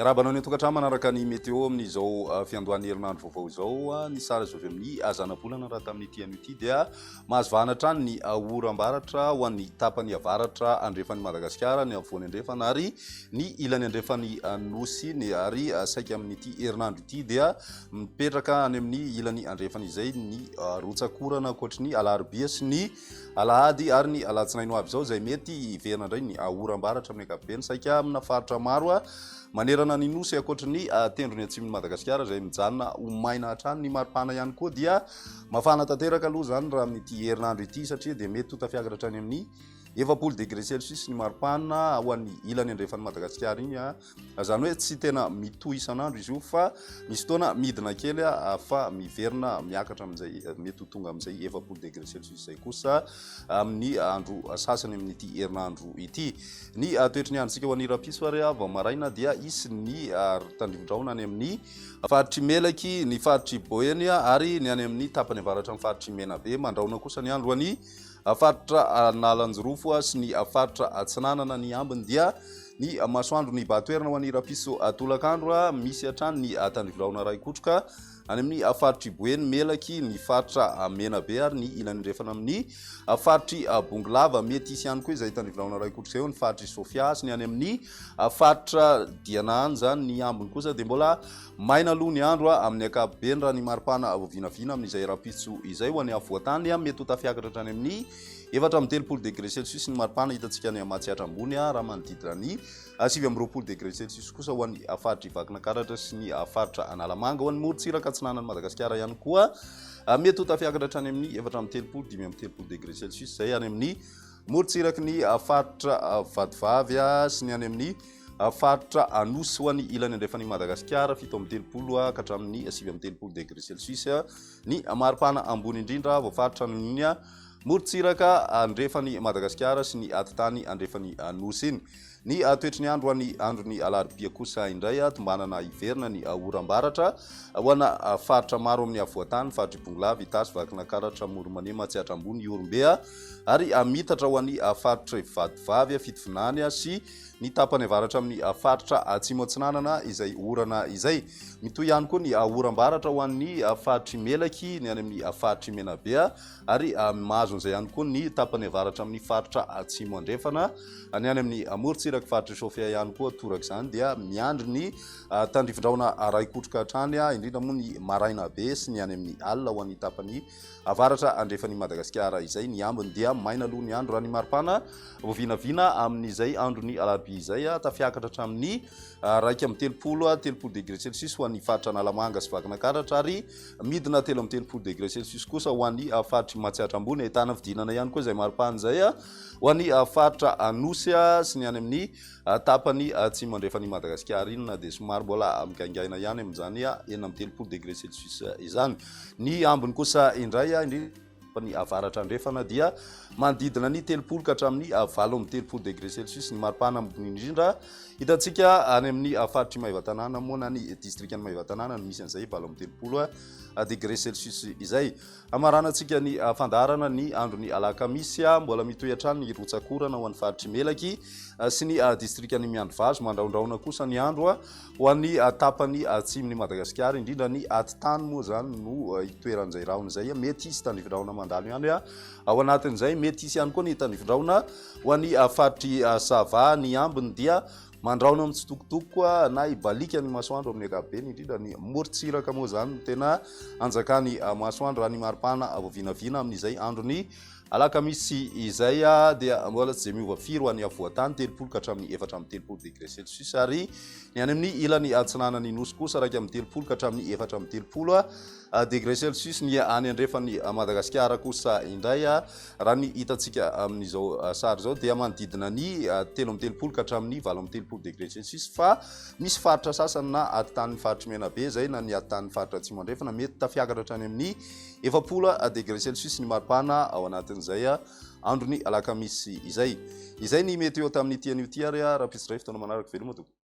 Miarahaba anao any an-tokantrano manaraka ny météo amin'izao ah, fiandohan'ny herinandro vaovao izao. Ah, ny sary azo avy amin'ny ah, zanabolana raha tamin'ity anio ity dia mahazo vahana hatrany ny oram-baratra ho an'ny tapany avaratra andrefan'i Madagasikara, ny afovoany andrefana ary ny ilany andrefan'ny nosy ny ary saika amin'ity herinandro ity dia mipetraka any amin'ny ilany andrefana izay ny rotsak'orana ankoatry ny alarobia sy ny Alahady ary ny alatsinainy ho avy izao izay mety hiverina indray ny oram-baratra amin'ny ankapobeny saika amina faritra maro manerana ny Nosy ankoatry ny tendrony atsimon'i Madagasikara izay mijanona ho maina hatrany. Ny maripana ihany koa dia mafana tanteraka aloha izany raha amin'ity herinandro ity satria dia mety ho tafiakatra hatrany amin'ny 40 degré celsius ny maripana ho an'ny ilany andrefan'i Madagasikara iny. Izany hoe tsy tena mitohy isan'andro izy io fa misy fotoana midina kely fa miverina miakatra amin'izay mety ho tonga amin'izay 40 degré celsius izay kosa amin'ny andro sasany amin'ity herinandro ity. Ny toetry ny androntsika ho an'ny rahampitso ary vao maraina dia hisy ny tandrifin-drahona any amin'ny faritr'i Melaky, ny faritr'i Boeny ary ny any amin'ny tapany avaratra amin'ny faritr'i Menabe. Mandrahona kosa ny andro any Faritra Analanjirofo sy ny faritra Atsinanana ny ambiny dia ny masoandro nibahan-toerana ho an'ny rahampitso tolakandro. Misy hatrany ny tandrivirahona iray kotroka any amin'ny faritr'i Boeny, Melaky, ny faritra Menabe ary ny ilany andrefana amin'ny faritr'i Bongolava. Mety hisy ihany koa izay tandrivirahona iray kotroka izay eo ny faritr'i Sofia sy ny any amin'ny faritra Diana any izany. Ny ambiny kosa dia mbola Maina aloha ny andro amin'ny ankapobeny raha ny maripana vao vinavina amin'izay rahampitso izay. Ho an'ny afovoan-tany, mety ho tafiakatra hatrany amin'ny 34 degré celsius ny maripana hitantsika any Matsiatra Ambony, raha manodidina ny 29 degré celsius kosa ho an'ny faritr'i Vakinankaratra sy ny faritra Analamanga. Ho an'ny morontsiraka atsinanan'i Madagasikara ihany koa, mety ho tafiakatra hatrany amin'ny 34, 35 degré celsius izay any amin'ny morontsiraky ny faritra Vatovavy sy ny any amin'ny Faritra Anosy ho an'ny ilany andrefan'i Madagasikara, 37 ka hatramin'ny 39 degré celsius ny maripana ambony indrindra voafaritra amin'iny morontsiraka andrefan'i Madagasikara sy ny atitany andrefan'i Nosy iny. Ny toetry ny andro ho an'ny andron'ny alarobia kosa indray, tombanana hiverina ny oram-baratra ho ana faritra maro amin'ny afovoan-tany, faritr'i Bongolava, Itasy, Vakinankaratra, Amoron'i Mania, Matsiatra Ambony, Ihorombe ary mitatra ho an'ny faritr'i Vatovavy, Fitovinany sy ny tapany avaratra amin'ny faritra Atsimo Atsinanana izay orana izay. Mitohy ihany koa ny oram-baratra ho an'ny faritr'i Melaky, ny any amin'ny faritr'i Menabe ary mahazo an'izay ihany koa ny tapany avaratra amin'ny faritra Atsimo Andrefana, ny any amin'ny morontsirak'i faritr'i Sofia ihany koa torak'izany dia miandry ny tandrifindrahona arahi-kotroka hatrany, indrindra moa ny maraina be sy ny any amin'ny alina ho an'ny tapany Avaratra andrefan'i Madagasikara izay ny ambiny dia maina aloha ny andro raha ny maripana vao vinavina amin'izay andron'ny alarobia izay tafiakatra hatramin'ny 31 30 degré celsius ho an'ny faritra Analamanga sy Vakinankaratra ary midina 33 degré celsius kosa ho an'ny faritr'i Matsiatra Ambony. Ahitana fidinana ihany koa izay maripana izay ho an'ny faritra Anosy sy ny any amin'ny Tapany atsimo andrefan'i Madagasikara iny na dia somary mbola migaingaina ihany amin'izany 36 degré celsius izany. Ny ambiny kosa indray, indrindra ny avaratra andrefana dia manodidina ny 30 ka hatramin'ny 38 degré celsius ny maripana ambony indrindra. Hitantsika any amin'ny faritr'i Maevatanàna moa na ny distrikan'i Maevatanàna no misy an'izay 38 degré celsius izay. Hamaranantsika ny fandaharana ny andron'ny alakamisy. Mbola mitohy hatrany ny rotsak'orana ho an'ny faritr'i Melaky sy ny distrikan'i Miandrivazo. Mandrahondrahona kosa ny andro ho an'ny tapany atsimon'i Madagasikara, indrindra ny atitany moa izany no itoeran'izay rahona izay. Mety hisy tandrifindrahona mandalo ihany ao anatin'izay. Mety hisy ihany koa ny tandrifindrahona ho an'ny faritr'i Sava. Ny ambiny dia Mandrahona mitsitokotoko na hibaliaka ny masoandro amin'ny ankapobeny, indrindra ny morontsiraka moa izany no tena anjakan'ny masoandro raha ny maripana vao vinavina amin'izay andron'ny alakamisy izay dia mbola tsy dia miova firy ho an'ny afovoan-tany, 30 ka hatramin'ny 34 degré celsius ary ny any amin'ny ilany atsinanan'ny nosy kosa 31 ka hatramin'ny 34 Degré celsius ny any andrefan'i Madagasikara kosa indray raha ny hitantsika amin'izao sary izao dia manodidina ny 33 ka hatramin'ny 38 degré celsius fa misy faritra sasany na atitanin'ny faritr'i Menabe izay na ny atitanin'ny faritra Atsimo Andrefana mety tafiakatra hatrany amin'ny 40 degré celsius ny maripana ao anatin'izay andron'ny alakamisy izay. Izay ny météo tamin'ity anio ity ary rahampitso indray fotoana manaraka veloma tompoko.